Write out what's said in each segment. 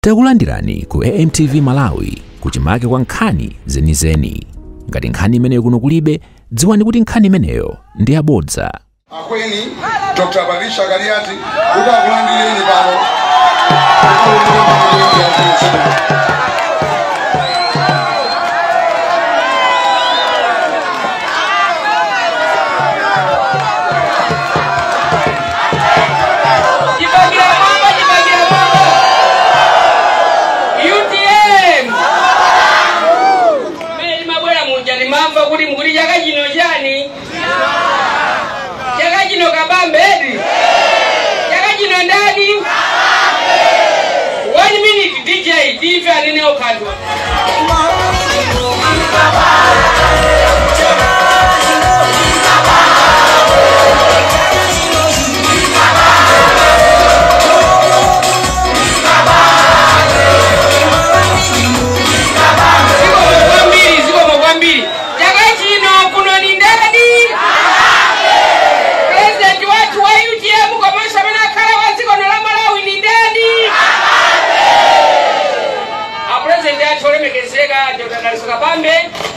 Takulandirani ku AMTV Malawi kuchimake kwa nkhani zenizeni. Ngati nkhani imeneyo kuno kulibe, dziwani kuti nkhani imeneyo ndi yabodza. Akweni Dr. Patricia Kaliati kuti akulandireni pano.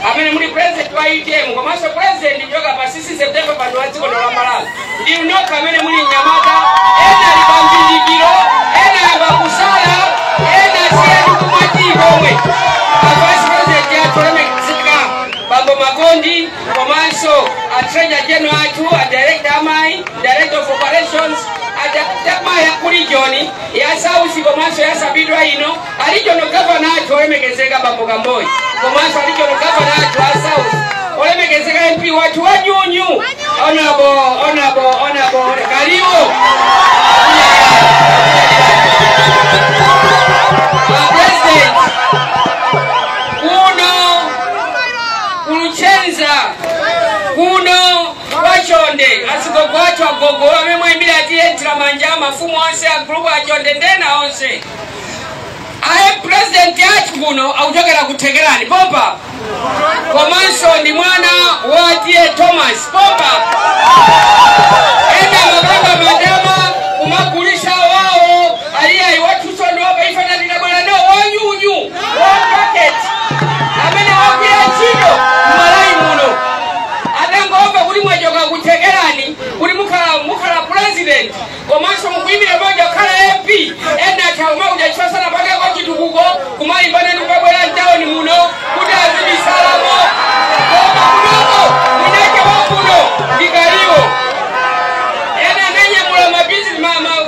Amene muli president wa UTM komanso president yoka pa 6 September pano wa dziko la Malawi. Ndi nokha amene muli Nyamata, ena ali pa mbindikiro, ena abakusala, ena siyetu kumati komwe. A vice president yathu olemekezeka Bambo Makondi komanso a treasurer general athu, a director amayi, director of operations, a director amayi aku region ya South komanso ya Sabidwa ino, a regional governor athu olemekezeka Bambo Kamboi komanso a regional governor athu a South olemekezeka MP wathu wa Nyunyu Honorable Kaliwo. President kuno kuluchenza kuno kwachonde asigogo athu agogo amene mwayimira atiyentera manja mafumu onse a group achonde ndena onse. Aye president athu kuno akuchokera kuthekerani pompa komanso ndi mwana wa T.A. Thomas pompa ena mapanga madama kumagulisa wawo aliyayi wathusono wapa ifana tinabwera no wanyunyu wa packet amene wagwira ntchito m'Malawi muno atangomva kuti mwachoka kuthekerani kuti mukhala president komanso mukuyimira banja kukhala MP ena athauma kuja chisasana pakeko chitukuko kumayimbana ndi kubabwera mtawuni muno kuti azibisalamo koma kunoko mwinake wakuno ndikaliwo ena ananyamula mabizinesi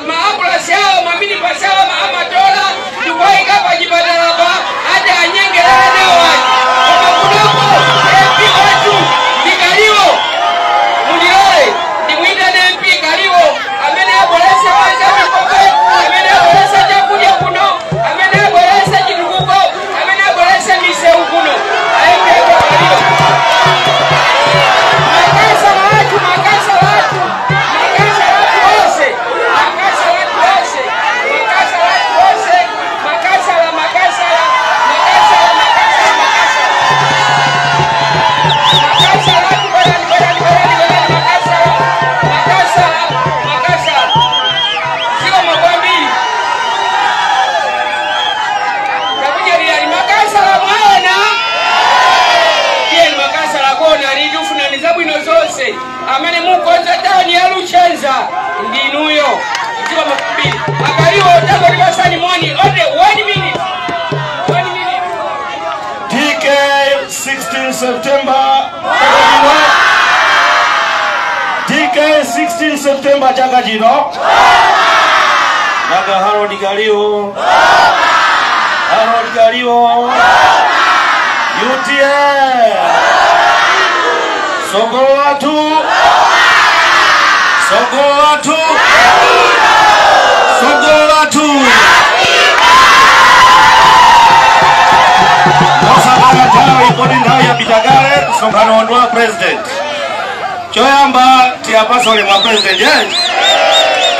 maambulasi awo maminibasi awo amatola ndikuwayika pa chipatalapa ati anyengerera nawo anthu koma kunoko MP wathu ndikaliwo. Mundilole ndimuyitane MP Kaliwo amene abwerese wanzamikope amene abwerese chakudya kuno amene abwerese chitukuko amene abwerese misewu kuno. MP Kaliwo. Makasala athu makasala athu makasala athu onse makasala athu onse makasala athu onse makasala makasala makasala makasala makasala makasala athu bwerani bwerani bwerani bwerani makasala makasala makasala zikomo kwambiri takudyalirani makasala mwaona tiyeni makasala kona litifunani zabwino zonse amene mukonza tawuni ya Luchenza ndinuyo. Zikomo kwambiri akaliwo tangotipasani moni only 1 minute 1 minute. DK 16 September chaka chino. DK 16 September chaka chino. Naga Harold Kaliwo. Harold Kaliwo. UTM. Sogolo lathu. Sogolo lathu. Sogolo lathu. Mosakala nthawi kodi nthawi yapita kale msonkhano ndi wa president. Choyamba tiyapasa ulemu wa president eh?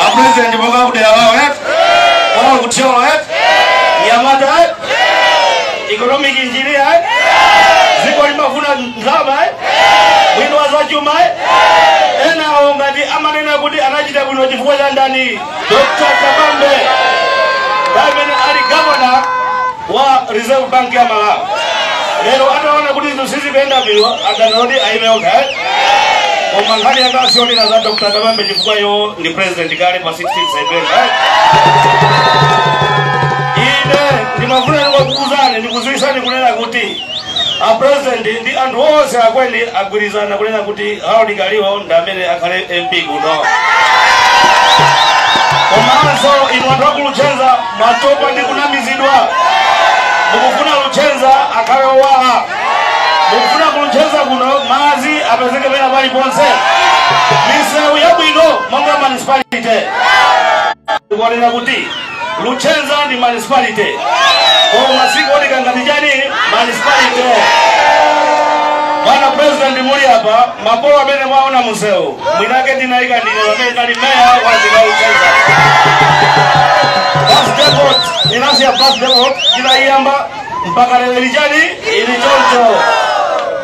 A president monga kudera lawo eh? Kwawo kuthyolo eh? Nyamata eh? Economic engineer eh? Dziko limafuna ndalama eh? Mwini wa zachuma eh? Ena awo ngati amanena kuti anachita bwino chifukwa cha ndani? Dr. Kabambe. Amene ali governor wa Reserve Bank ya Malawi. Lero ataona kuti zinthu sizikuyenda bwino, adanoti aime okha. Koma nkhani yakasionera za Dr. Kabambe chifukwa yo ndi president kale pa 16 September. Ine ndimafuna ndikukuuzani, ndikuziwisani kunena kuti a president ndi anthu onse akweni agwirizana kunena kuti Harold Kaliwo ndi amene akhale MP kuno. Komanso inu anthu aku Luchenza mwatopa ndi kunamizidwa. Mukufuna Luchenza akhale owala. Mukufuna ku Luchenza kuno madzi apezeke pena paliponse, misewu yabwino monga municipality. Kuonera kuti Luchenza ndi municipality, koma sikuoneka ngati chani municipality. Bwana president, muli apa, mapolo amene mwaona munsewu mwinake ndinayika ndine pamene ndali meya wa mzinda wa Luchenza. Bus depot inasiya, bus depot inayiyamba mpaka lero ili chani, ili choncho,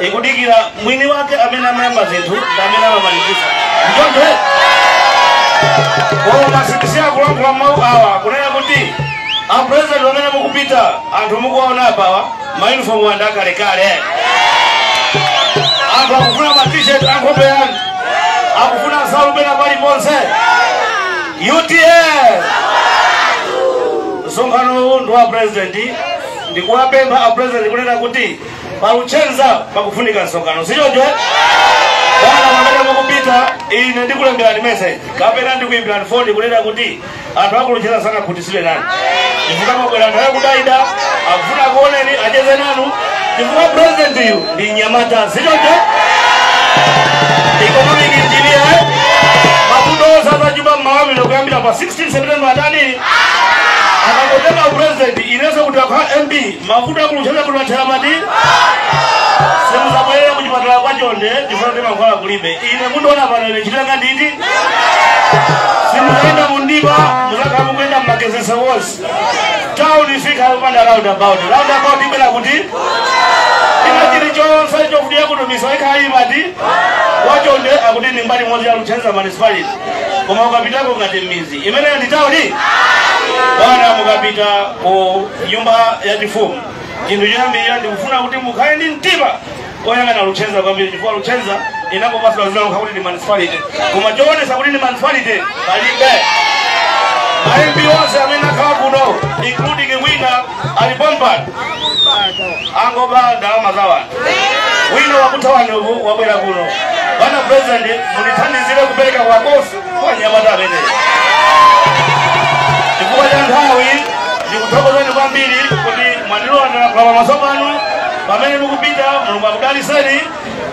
ikudikira mwini wake. Amene amayamba zinthu ndi amene amamalizisa, ndichoncho. Koma sindisiya kulankhula mawu awa kunena kuti a president, amene mukupita, anthu mukuwaona apawa mauniform anda akalekale. Anthu akufuna ma t-shirt ankhope yanu, akufuna nsalu pena paliponse. UTM, msonkhano uwu ndi wa president. Ndikuwapempha a president kunena kuti paluchenza pakufunika msonkhano, sichoncho? Bwana, pamene mukupita, ine ndikulemberani message kapena ndikuyimbirani foni kunena kuti anthu akuluchenza sanakhutitsidwe nanu, chifukwa mabwera anthu akudaida, akufuna kuoneni, acheze nanu, chifukwa president yu ndi mnyamata, sichoncho? Economic engineer, mavuto onse azachuma mmawamino kuyambira pa 16 September atani akangotenga president, inenso kuti akhala MP, mavuto akuluchenza kuti athera pati. Simuzabwerera kuchipatala kwa Chonde chifukwa kuti mankhwala kulibe. Ine kundiona pano, ine chitanga nditi simuzayenda mundiba, muzakhala mukuyenda mmakezese wonse. Town ifika kupanda roundabout, roundabout ibwera kuti ina chilichonse chofunika kutumisa ikhala imati wachonde akuti ndi mbali imodzi ya Luchenza municipality, koma ukapitako ngati m'mizi. Imeneyo ndi tauni. Bwana, mukapita ku nyumba ya chifumu, chinthu choyambirira ndikufuna kuti mukhale ndi mtima oyang'ana Luchenza kwambiri, chifukwa Luchenza inangopasula zina lokha kuti ndi municipality, koma choonesa kuti ndi municipality palibe. Ma MP onse amene akhala kuno, including wina ali pompano, angoba ndalama za wanthu. Wina wakuthawani uku wabwera kuno. Bwana president, mundithandizire kupereka kwakofi kwa nyamata ameneyi. Chifukwa cha nthawi, ndikuthokozani kwambiri kuti mwandilola pamaso panu. Pamene mukupita, Mulungu akudaliseni,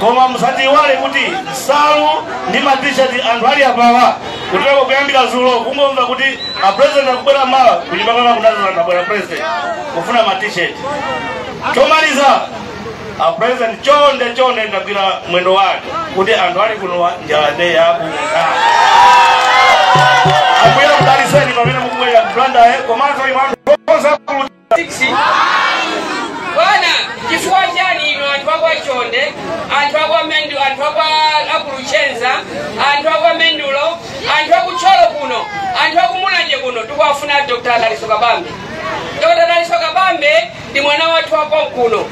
koma musatiwale kuti nsalu ndi ma t-shirt anthu ali apawa kutero kuyambira zulo kungomva kuti a president akubwera mawa, kuchipatala kunazo anthu abwera, president kufuna ma t-shirt. Chomaliza, a president, chonde chonde, ndagwira mwendo wake kuti anthu ali kuno njala nde yakuntha. Ambuye akudaliseni pamene mukubwera ku Blantyre, komanso inu anthu onse akulu. 6 bwana, chifukwa chani inu anthu akwa Chonde, anthu akwa Mendu, anthu akwa akuluchenza, anthu akwa Mendulo, anthu akutcholo kuno, anthu akumulanje kuno tikuwafuna Dr. Daliso Kabambe? Dr. Daliso Kabambe ndi mwana wathu wakonkuno.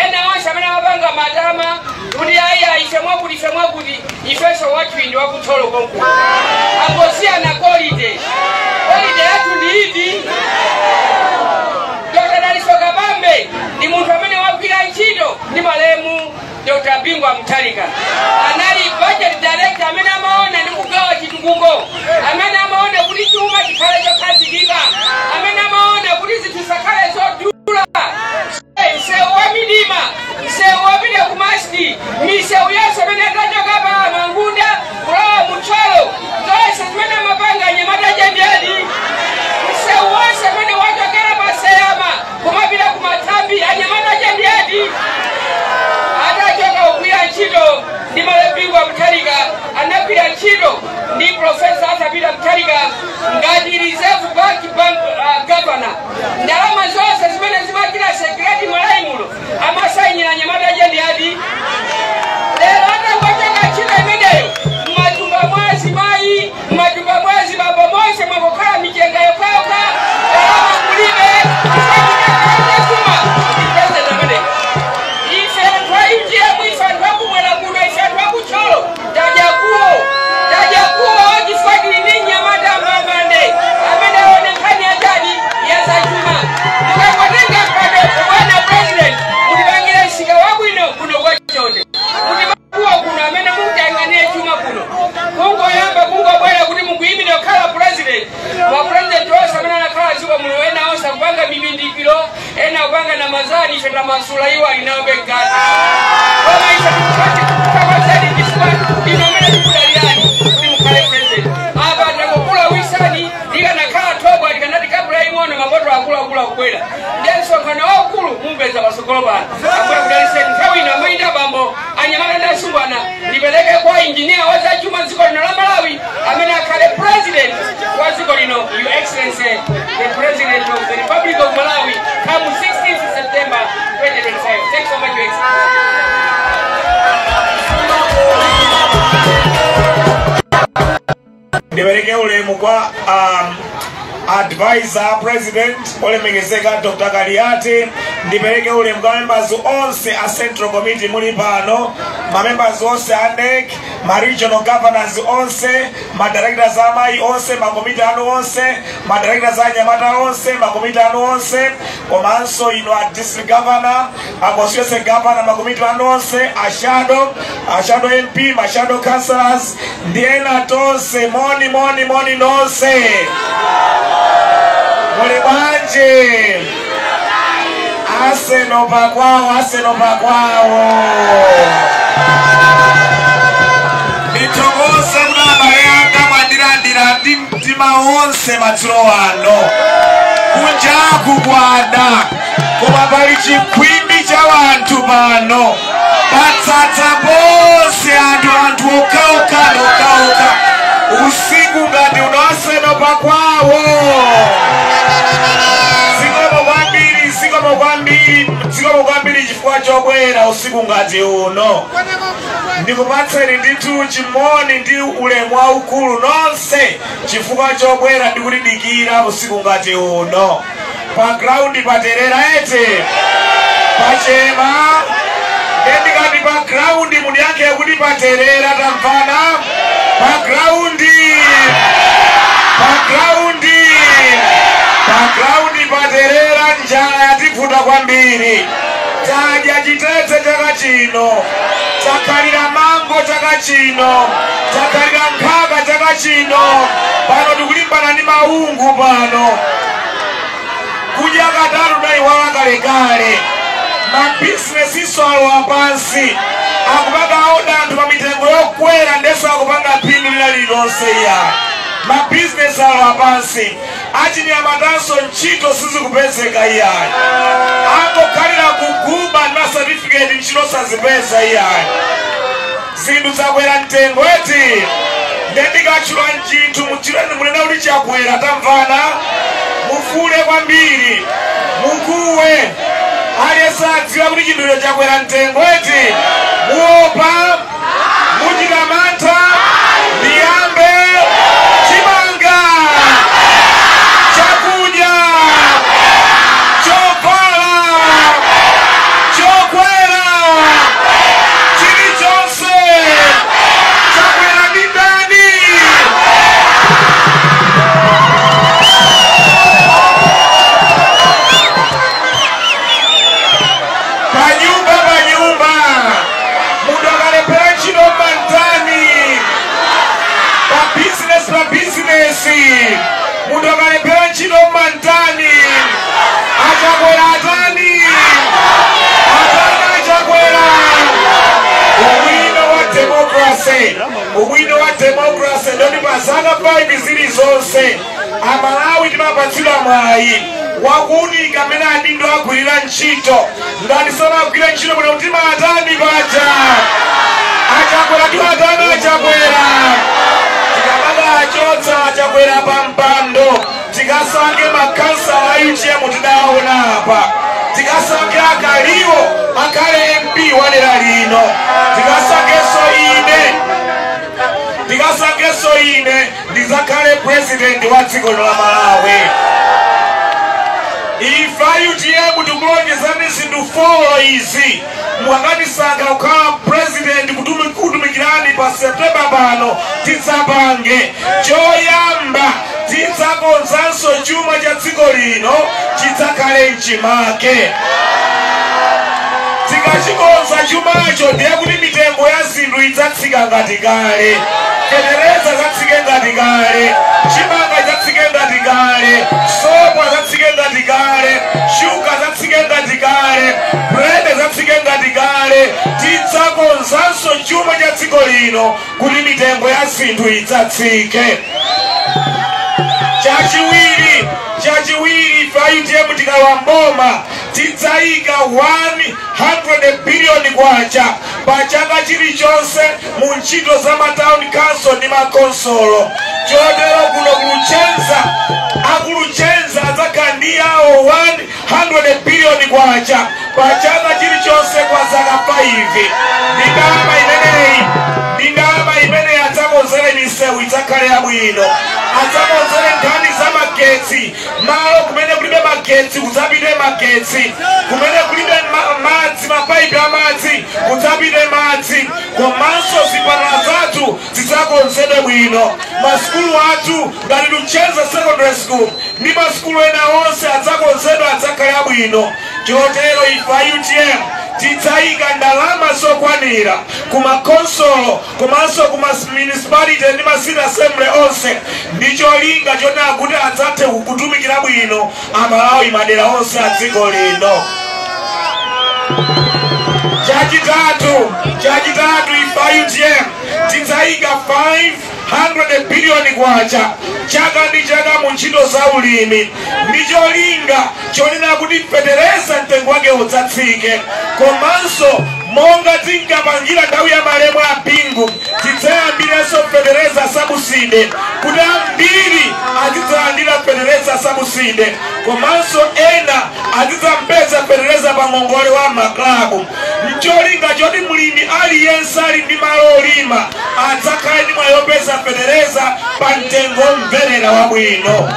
Ena onse amene amapanga matama kuti ayi, ife mwakuti, ife mwakuti, ifenso wathu ndi wakutcholo konkuno, angosiyana quality. Quality yathu ndi iti? Dr. Daliso Kabambe ndi munthu amene wagwira ntchito ndi malemu Dr. Bingwa Mutharika. Anali budget director amene amaona ndi kugawa chitukuko, amene amaona kuti chuma chikhale chokhazikika, amene amaona kuti zinthu zisakhale zodula. Msewu wa midima, msewu wapita ku Masti, misewu yonse amene atachoka pa Mangunda kulowa mutcholo, zonse zimene amapanga anyamata chendedi. Msewu wonse amene wachokera pa Seyama kumapita ku Mathambi, anyamata chendedi. Atachoka kugwira ntchito ndi malemu Bingwa Mutharika, anagwira ntchito ndi Professor Arthur Peter Mutharika ngati Reserve Bank governor. Ndalama zonse zimene zimachita circulate Malawi muno amasayinira anyamata chendedi. Lero atangochoka ntchito imeneyo, m'matumba mwa azimayi, m'matumba mwa azibambo monse mwakukhala michenga yokhayokha, ndalama. Ife tamasula iwo ali nawo mkati. Koma ife tikukwazeni chifukwa ino amene tikudalirani kuti mukhale president. Apa tangokula wisani likanakhala thobwa likanati kabula ing'ono mapoto akuluakulu akubwera. Ndiye msonkhano waukulu mumpeza patsogolo pano. Akubwera kudaliseni nthawi ino amayi ndi abambo, anyamata ndi asungwana, ndipereke kwa injiniya wa zachuma dziko lino la Malawi amene akhale president wa dziko lino, Your Excellency the President of the Republic of Malawi, come 16th September 2025. Thanks so much, Your Excellency. Ndipereke ulemu kwa advisor president olemekezeka Dr. Kaliati. Ndipereke ulemu kwa members onse a Central Committee muli pano, ma members onse a NEC, ma regional governors onse, ma directors amayi onse, ma committee anu onse, ma directors anyamata onse, ma committee anu onse, komanso ino a district governor, a constituency governor, ma committee anu onse, a shadow, a shadow MP, ma shadow councillors, ndi ena tonse, moni moni moni nonse. Muli bwanji? Arsenal pakwawo, Arsenal pakwawo. Ndithokoze kuti abale anga mwandilandira ndi mtima wonse madzulo ano. Kunjaku kwada, koma pali chikhwimbi cha wanthu pano. Patsatsa ponse anthu okhaokha okhaokha. Usiku ngati uno Arsenal pakwawo. Zikomo kwambiri, zikomo kwambiri, zikomo kwambiri chifukwa chobwera usiku ngati uno. Ndikupatseni ndithu chimoni ndi ulemu waukulu nonse chifukwa chobwera ndikutidikira usiku ngati uno. Pa ground paterera ete, pachema, ndikati pa ground mundiyankhe kuti paterera tamvana. Pa ground, pa ground, pa ground paterera. Njala yativuta kwambiri. Tadya chitetse chaka chino, takhalira mango chaka chino, takhalira nkhaka chaka chino. Pano tikulimbana ndi maungu pano. Kudya katatu tayiwala kalekale. Mabizinesi iso alowa pansi, akupanga oda anthu pa mitengo yokwera, ndeso akupanga phindu lina lililonse iya. Mabizinesi alowa pansi, achinyamatanso ntchito sizikupezeka iyayi, angokhalira kuguba ndi masatifiketi, ntchito sazipeza iyayi. Zinthu zakwera mtengo eti, ndendikatchula mchinthu muchireni munena kuti chakwera tamvana. Mufule kwambiri, mukuwe, aliyense adziwa kuti chinthucho chakwera mtengo eti. Muopa, muchita mantha, ndiyambe. Chimanga, chakudya, chovala, chokwera, chilichonse chakwera ndi ndani? Panyumba panyumba munthu akalephera ntchito mantani, pa bizinesi pa bizinesi munthu akalephera ntchito mantani, achakwera atani? Atani achakwera? Ubwino wa democracy, ubwino wa democracy ndoti pa zaka 5 zilizonse Amalawi timapatsidwa mwayi wakuunika amene adindo agwirira ntchito. Ngati samagwira ntchito bwino mtima atani paja? Achakwera ndi atani achakwera? Tikamada achotsa achakwera pa mpando, tikasange makhansala a UTM tidaona apa, tikasange akaliwo akhale MP wa dera lino, tikasangenso ine, tikasangenso ine ndizakhale president wa dziko lino la Malawi. Ife a UTM tikulonjezani zinthu 4 izi. Mukakatisankha kukhala president kutumikirani pa September pano, tidzapange choyamba, tidzakonzanso chuma cha dziko lino chidzakhale mchimake. Tikachikonza chumacho ndiye kuti mitengo ya zinthu idzatsika ngati kale, fetereza idzatsike ngati kale, chimanga idzatsike ngati kale, sopo adzatsike ngati kale, shuga adzatsike ngati kale, bwino kuti mitengo ya zinthu idzatsike. Chachiwiri, ife a UTM tikalowa mboma tidzayika 100 billion kwacha pa chaka chilichonse mu ntchito za ma town council ndi makonsolo. Chotero kuno ku Luchenza, aku Luchenza adzakhala ndi yawo 100 billion kwacha pa chaka chilichonse kwa zaka 5. Ndi ndalama imeneyi, ndi ndalama imeneyi adzakonzere misewu idzakhale yabwino, adzakonzere nkhani za magetsi, malo kumene kulibe magetsi kudzapite magetsi, kumene kulibe madzi, mapaipi amadzi kudzapite madzi, komanso zipatala zathu zidzakonzedwe bwino. Masukulu athu ngati Luchenza Secondary School ndi masukulu ena onse adzakonzedwa, adzakhale abwino. Chotero ife a UTM tidzayika ndalama zokwanira ku makonsolo komanso ku municipality ndi ma city assembly onse, ndi cholinga chonena kuti adzathe kutumikira bwino Amalawi madera onse a dziko lino. Chachitatu, ife a UTM tidzayika 500 billion kwacha chaka ndi chaka mu ntchito za ulimi, ndi cholinga chonena kuti fetereza mtengo wake udzatsike, komanso monga tinkapangira nthawi ya malemu a Bingu, tidzayambirenso fetereza subsidy kuti ambiri azidzalandira fetereza subsidy, komanso ena azidzampeza fetereza pa ngongole wa maklabu, mcholinga choti mlimi aliyense ali ndi malo olima adzakhale ndi mwayi opeza fetereza pa mtengo omverera wabwino.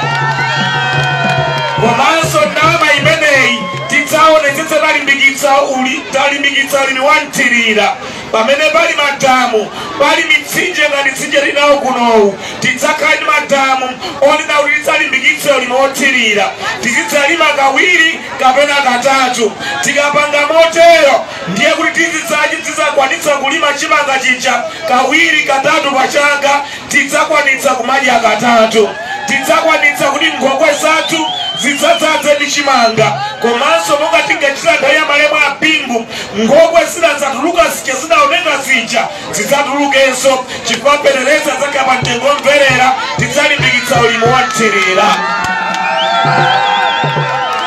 Komanso ndalama imeneyi tidzaonetsetsa talimbikitsa ulimi wa mthirira. Pamene pali madamu, pali mitsinje ngati mtsinje linawo kunowu, tidzakhala ndi madamu onena kuti tidzalimbikitse ulimi wothirira, tizidzalima kawiri kapena katatu. Tikapanga motero, ndiye kuti tizidzakwanitsa kulima chimanga chija kawiri, katatu pa chaka, tidzakwanitsa kumadya katatu, tidzakwanitsa kuti nkhokwe zathu zidzadzaze ndi chimanga. Komanso monga tingachita nthawi ya malemu a Bingu, nkhokwe zinadzatuluka zija, zinaoneka zija, zidzatulukenso chifukwa fetereza adzakhala pa mtengo omverera. Tidzalimbikitsa ulimi wa mthirira.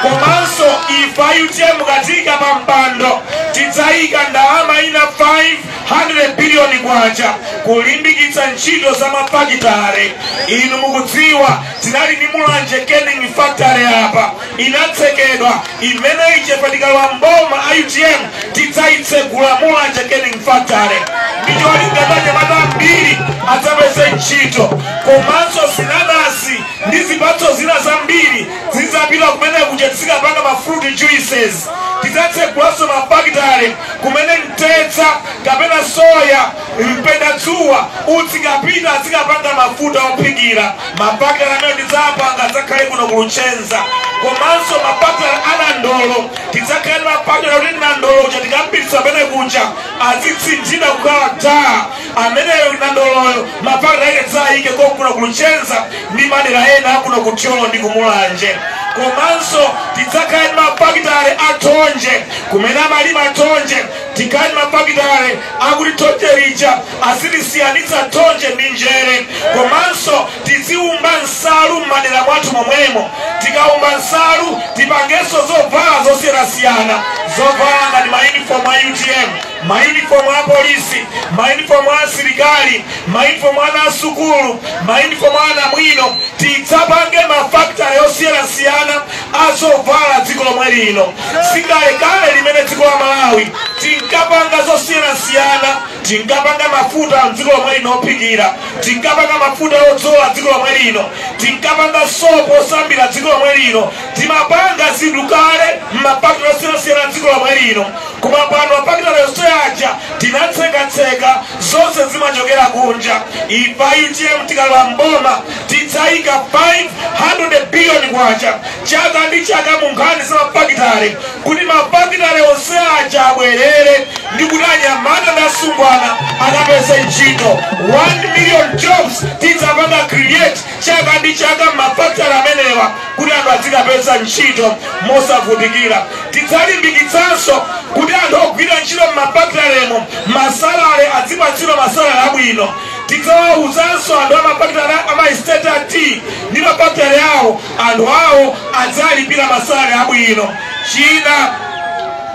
Komanso ife a UTM katika pa mpando tidzayika ndalama ina 500 billion kwacha kulimbikitsa ntchito za mafakitare. Inu mukudziwa tinali ndi Mulanje Canning Factory apa, inatsekedwa. Imene ichepa tikalowa mboma a UTM tidzayitsegula Mulanje Canning Factory ndi cholinga anyamata ambiri adzapeze ntchito, komanso zinanasi ndi zipatso zina zambiri zidzapita kumene kuja tizikapanga ma fruit juices. Tidzatsegulanso mafakitale kumene mtedza kapena soya, mpendadzuwa uzikapita azikapanga mafuta ophikira. Mafakitale amene tidzapanga adzakhale kuno ku Luchenza. Komanso mafakitale anandolo, tidzakhale ndi mafakitale kuti nandolo uja tikampitisa pene kuja azitsinthidwa kukhala taa ameneyo nandoloyo. Mafakitale ake tidzayike konkuno ku Luchenza ndi madera ena akuno ku Thyolo ndi kumulanje. Komanso tidzakhala ndi mafakitale a thonje, kumene amalima thonje tikhale ndi mafakitale akuti thonje lija azilisiyanitsa thonje ndi njere. Komanso tiziumba nsalu m'madera mwathu momwemo. Tikaumba nsalu, tipangenso zovala zosiyanasiyana, zovala ngati mayunifomu a UTM, mayunifomu a polisi, mayunifomu a asilikali, mayunifomu ana asukulu, mayunifomu a anamwino. Tidzapange mafakitale osiyanasiyana azovala dziko lomwe lino. Singalekale limene dziko la Malawi tinkapanga zosiyanasiyana, tinkapanga mafuta mdziko lomwe lino ophikira, tinkapanga mafuta odzola dziko lomwe lino, tinkapanga sopo osambira dziko lomwe lino, timapanga zinthu kale mmafakitale osiyanasiyana dziko lomwe lino. Koma pano mafakitale yonse aja tinatsekatseka, zonse zimachokera kunja. Ife a UTM tikalowa mboma tidzayika 500 billion kwacha chaka ndi chaka mu nkhani za mafakitale kuti mafakitale onse aja abwerere ndi kuti anyamata ndi asungwana akapeze ntchito. 1 million jobs tidzapanga create chaka ndi chaka mafakitale amenewa kuti anthu azikapeza ntchito mosavutikira. Tidzalimbikitsanso kuti anthu ogwira ntchito m'mafakitale masalale adzipatsidwa masalale abwino. Tidzawawuzanso anthu amafakitale ama estate a tea ndi mafakitale awo, anthu awo adzalipira masalale abwino.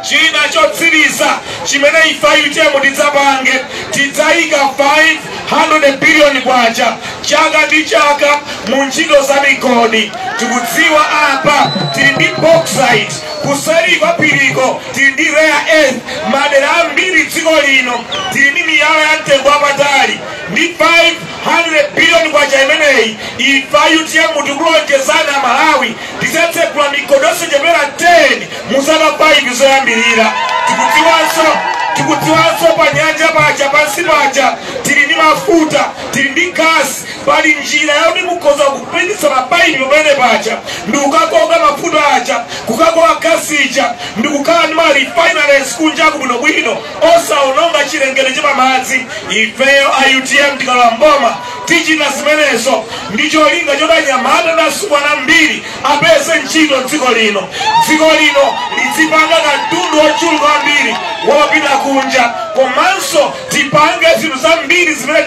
China chotsiriza chimene ife UTM tidzapange, tidzayika 500 billion kwacha chaka ndi chaka mu ntchito za migodi. Tikudziwa apa tili ndi bauxite, kuseri kwa phiriko tili ndi rare earth, madera ambiri dziko lino tili ndi miyala ya mtengo wapatali. Ndi 500 billion kwacha imeneyi, ife UTM tikulonjezana Malawi tidzatsekula migodi osachepera 10 mu zaka 5 zoyambirira. Tikudziwanso pa nyanja paja, pansi paja tili ndi mafuta, tili ndi gasi. Pali njira yakuti mukhoza kupititsa mapaipi pamene paja ndi kukakoka mafuta aja, kukakoka gasi ija, ndi kukhala ndi ma refineries kunjaku bwinobwino, osaononga chilengedwe cha pamadzi. Ifeyo a UTM tikalowa mboma tichita zimenezo ndi cholinga choti anyamata ndi asungwana ambiri apeze ntchito dziko lino, dziko lino lidzipanga katundu wochuluka kwambiri wopita kunja, komanso tipange zinthu zambiri zimene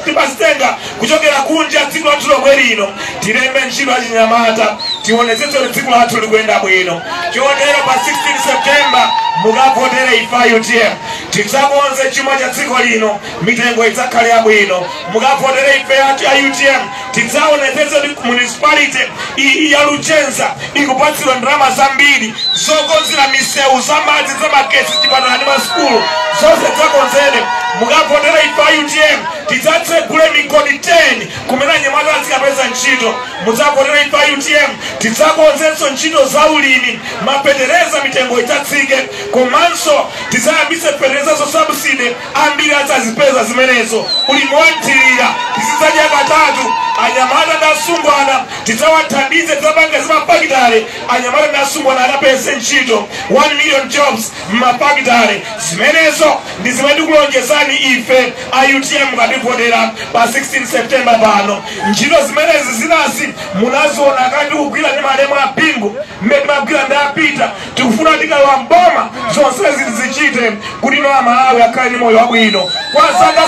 timazitenga kuchokera kunja dziko lathu lomwe lino. Tilembe ntchito achinyamata, tionetsetse kuti dziko lathu likuyenda bwino. Chotero pa 16 September mukavotere ife UTM, tidzakonze chuma cha dziko lino, mitengo idzakhale yabwino. Mukavotere ife a UTM, tidzaonetsetse kuti municipality iyi ya Luchenza ikupatsidwa ndalama zambiri zokonzera misewu, zamadzi, zamagetsi, chipatala ndi masukulu, zonse tidzakonzere. Mukavotere ife a UTM, tidzatsegule migodi 10 kumene anyamata azikapeza ntchito. Mudzavotere ife a UTM, tidzakonzenso ntchito za ulimi, mafetereza mitengo idzatsike, komanso tidzayambise feterezazo subsidy, ambiri adzazipeza zimenezo. Ulimi wanthirira tizidzadya katatu. Anyamata ndi asungwana tidzawathandize, tidzapanga zimafakitale, anyamata ndi asungwana akapeze ntchito, 1 million jobs mmafakitale. Zimenezo ndi zimene tikulonjezani ife a UTM mukativotera pa 16 September pano. Ntchito zimenezi zinazi munaziona kati tikugwira ndi malemu a Bingu, mmene timagwira ndi apita. Tikufuna tikalowa mboma zonsezi tizichite kuti ino Amalawi akhale ndi moyo wabwino. Kwa zaka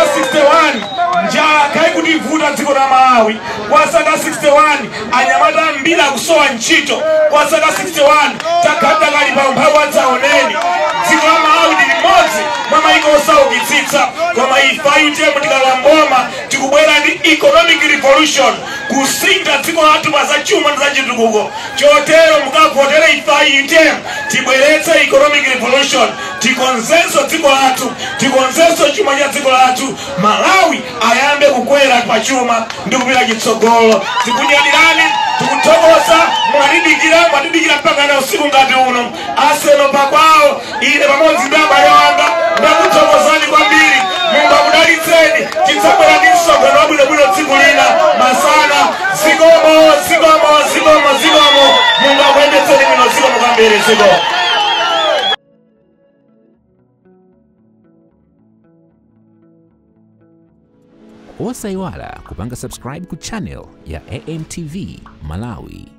61 njala kaikutivuta dziko la Malawi. Kwa zaka 61 anyamata ambiri akusowa ntchito. Kwa zaka 61 takhala kali pa umphawi wadzaoneni. Dziko la Malawi ndi limodzi mwa mayiko osaukitsitsa, koma ife a UTM tikalowa mboma tikubwera ndi economic revolution, kusintha dziko lathu pa zachuma ndi zachitukuko. Chotero mukavotere ife a UTM, tibweretse economic revolution, tikonzenso dziko lathu, tikonzenso chuma cha dziko lathu, Malawi ayambe kukwera pa chuma ndi kupita chitsogolo. Tikunyadirani, tikuthokoza, mwatidikira mpaka na usiku ngati uno. Aseno pakwawo, ine pamodzi ndi abale wanga ndakuthokozani kwambiri. Mulungu akudalitseni. Tidzabwera ndi msonkhano wabwinobwino tsiku lina masana. Zikomo, zikomo, zikomo, zikomo. Mulungu akuyendetseni bwino. Zikomo kwambiri, zikomo. Osayiwala kupanga subscribe ku channel ya AMTV Malawi.